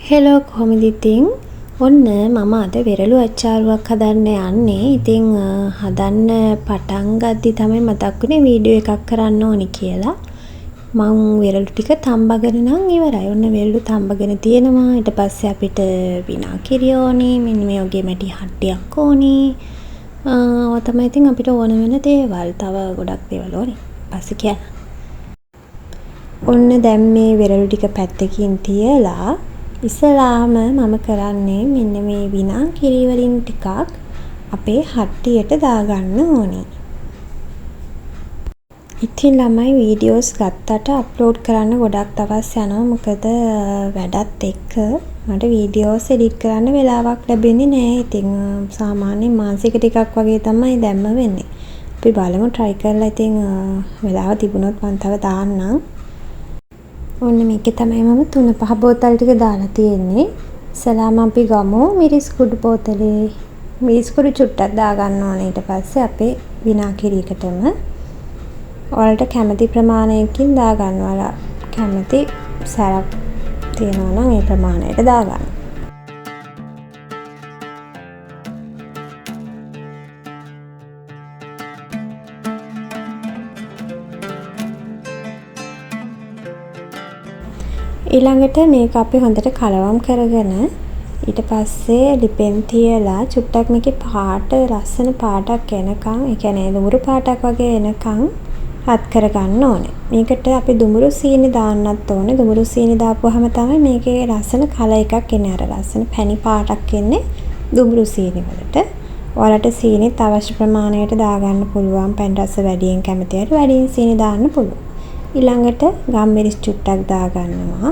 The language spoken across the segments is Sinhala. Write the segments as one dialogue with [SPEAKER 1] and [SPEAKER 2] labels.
[SPEAKER 1] හෙලෝ කොහොමද ඉතින්? ඔන්න මම අද වෙරළු අච්චාරුවක් හදන්න යන්නේ. ඉතින් හදන්න පටන් ගද්දි තමයි මතක් වුණේ වීඩියෝ එකක් කරන්න ඕනි කියලා. මං වෙරළු ටික තම්බගෙන නම් ඉවරයි. ඔන්න වෙරළු තම්බගෙන තියෙනවා. ඊට පස්සේ අපිට විනාකිරි ඕනි. මෙන්න මේ වගේ මැටි හට්ටියක් ඕනි. ඔය තමයි ඉතින් අපිට ඕන වෙන දේවල්. තව ගොඩක් දේවල් ඕනි. පස්සේ කියන්නම්. ඔන්න දැන් මේ වෙරළු ටික පැත්තකින් තියලා ඉස්සලාම මම කරන්නේ මෙන්න මේ විනාකිරි වලින් ටිකක් අපේ හට්ටියට දාගන්න ඕනි. ඉතින් ළමයි වීඩියෝස් ගත්තට අප්ලෝඩ් කරන්න ගොඩක් දවස් යනවා. මොකද වැඩත් එක්ක මට වීඩියෝස් එඩිට් කරන්න වෙලාවක් ලැබෙන්නේ නෑ. ඉතින් සාමාන්‍යයෙන් මාසෙකට එකක් වගේ තමයි දැම්ම වෙන්නේ. අපි බලමු ට්‍රයි කරලා ඉතින් වෙලාව තිබුණොත් මං තව දාන්නම්. ඔන්න මේකේ තමයි මම 3-5 බෝතල් ටික දාලා තියෙන්නේ. ඉස්සලාම අපි ගමු මිරිස් කුඩු බෝතලේ. මිරිස් කුඩු චුට්ටක් දාගන්න ඕනේ ඊට පස්සේ අපේ විනාකිරි එකටම. ඔයාලට කැමති ප්‍රමාණයකින් දාගන්න. ඔයාලා කැමති සැරක් තියෙනවා නම් ඒ ප්‍රමාණයට දාගන්න. ඊළඟට මේක අපි හොඳට කලවම් කරගෙන ඊට පස්සේ ලිපෙන් තියලා චුට්ටක් මේකේ පාට ලස්සන පාටක් එනකන්, ඒ කියන්නේ දුඹුරු පාටක් වගේ එනකන් රත් කරගන්න ඕනේ. මේකට අපි දුඹුරු සීනි දාන්නත් ඕනේ. දුඹුරු සීනි දාපුවාම තමයි මේකේ ලස්සන කලර් එකක් එන්නේ. අර ලස්සන පැණි පාටක් එන්නේ දුඹුරු සීනි වලට. ඔයාලට සීනිත් අවශ්‍ය ප්‍රමාණයට දාගන්න පුළුවන්. පැණි රස වැඩියෙන් කැමති අයට වැඩියෙන් සීනි දාන්න පුළුවන්. ඊළඟට ගම්මිරිස් චුට්ටක් දාගන්නවා.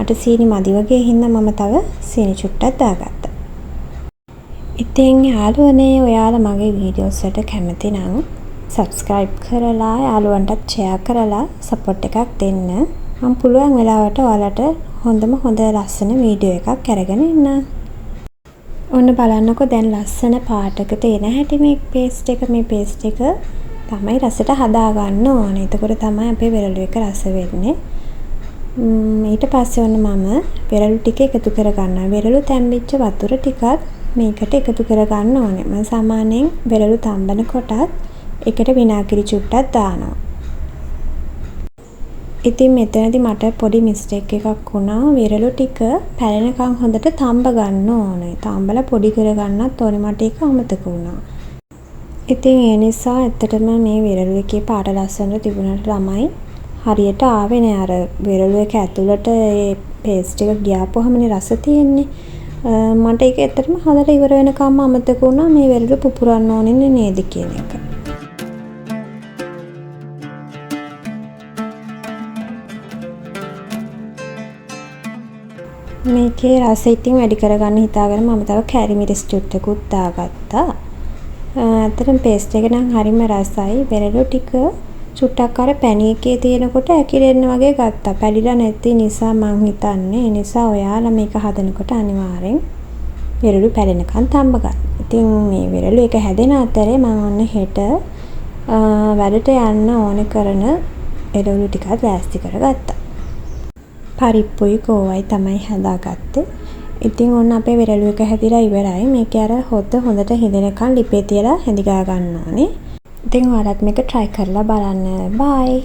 [SPEAKER 1] මට සීනි මදි වගේ හින්දා මම තව සීනි චුට්ටක් දාගත්තා. ඉතින් යාළුවනේ ඔයාලා මගේ වීඩියෝස් වලට කැමති නම් සබ්ස්ක්‍රයිබ් කරලා යාළුවන්ටත් ෂෙයා කරලා සපෝට් එකක් දෙන්න. මම පුළුවන් වෙලාවට ඔයාලට හොඳම හොඳ ලස්සන වීඩියෝ එකක් අරගෙන එන්නම්. ඔන්න බලන්නකෝ දැන් ලස්සන පාටකට එන හැටි මේ පේස්ට් එක. මේ පේස්ට් එක තමයි රසට හදාගන්න ඕනේ. එතකොට තමයි අපේ වෙරළු එක රස වෙන්නේ. ඊට පස්සේ ඔන්න මම වෙරළු ටික එකතු කරගන්නවා. වෙරළු තැම්බිච්ච වතුර ටිකත් මේකට එකතු කරගන්න ඕනේ. මම සාමාන්‍යයෙන් වෙරළු තම්බන කොටත් ඒකට විනාකිරි චුට්ටක් දානවා. ඉතින් මෙතනදි මට පොඩි මිස්ටේක් එකක් වුණා. වෙරළු ටික පැලෙනකන් හොඳට තම්බ ගන්න ඕනේ. තම්බලා පොඩි කරගන්නත් ඕනේ. මට ඒක අමතක වුණා. ඉතින් ඒ නිසා ඇත්තටම මේ වෙරළු එකේ පාට ලස්සනට තිබුණාට ළමයි හරියට ආවේ නෑ. අර වෙරළු එක ඇතුළට ඒ පේස්ට් එක ගියාපුවහමනේ රස තියෙන්නේ. මට ඒක ඇත්තටම හදලා ඉවර වෙනකම්ම අමතක වුණා මේ වෙරළු පුපුරන්න ඕනේ නේද කියන එක. මේකේ රස ඉතින් වැඩි කරගන්න හිතාගෙන මම තව කැරි මිරිස් චුට්ටකුත් දාගත්තා. ඇත්තටම පේස්ට් එක නම් හරිම රසයි. වෙරළු ටික චුට්ටක් අර පැණි එකේ තියෙනකොට ඇකිලෙන්න වගේ ගත්තා. පැලිලා නැති නිසා මං හිතන්නේ. ඒ නිසා ඔයාලා මේක හදනකොට අනිවාර්යෙන් වෙරළු පැලෙනකන් තම්බ ගන්න. ඉතින් මේ වෙරළු එක හැදෙන අතරේ මං ඔන්න හෙට වැඩට යන්න ඕනේ කරන එළවලු ටිකත් ලෑස්ති කරගත්තා. පරිප්පුයි කෝවයි තමයි හදාගත්තේ. ඉතින් ඔන්න අපේ වෙරළු එක හැදිලා ඉවරයි. මේකේ අර හොත හොඳට හිඳෙනකන් ලිපේ තියලා හැඳි ගා ගන්න ඕනේ. ඉතින් ඔයාලත් මේක try කරලා බලන්න. බයි.